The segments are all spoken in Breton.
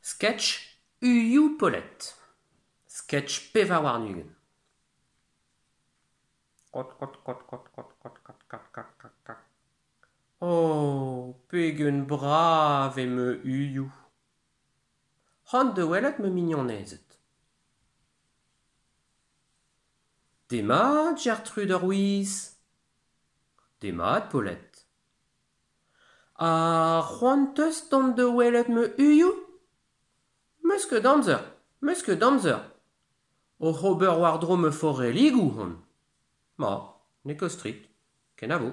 Sketch Uioù Paulette. Sketch 24. Oh, pegen brav eo ma uioù. C'hoant da welet ma mignonezed. Demat Gertrude ar Wiz. Demat Paulette. Ha c'hoant 'teus dont da welet ma uioù ? 'Meus ket amzer, 'meus ket amzer. Oc'h ober war-dro ma forelligoù on. Ma, n'eo ket strikt. Kenavo.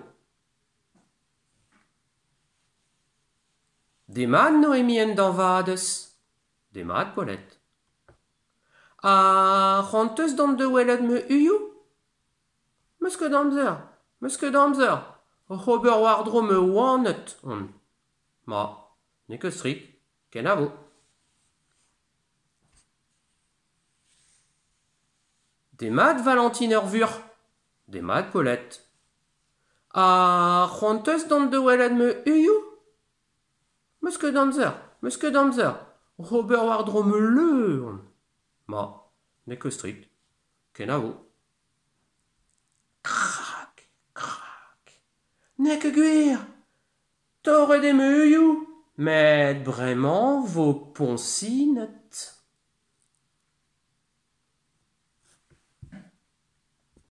Demat Noémie an dañvadez. Demat Paulette. Ha c'hoant 'teus dont da welet ma uioù ? 'Meus ket amzer, 'meus ket amzer. Oc'h ober war-dro ma oaned on. Ma, n'eo ket strikt. Kenavo. Demat Valentine ar vuoc'h. Demat Paulette. Ha c'hoant 'teus dont da welet ma uioù ? 'Meus ket amzer, 'meus ket amzer. Oc'h ober war-dro ma leur on. Ma, n'eo ket strikt. Kenavo. Krak, krak. N'eo ket gwir ! Torret eo ma uioù met bremañ 'vo poñsined.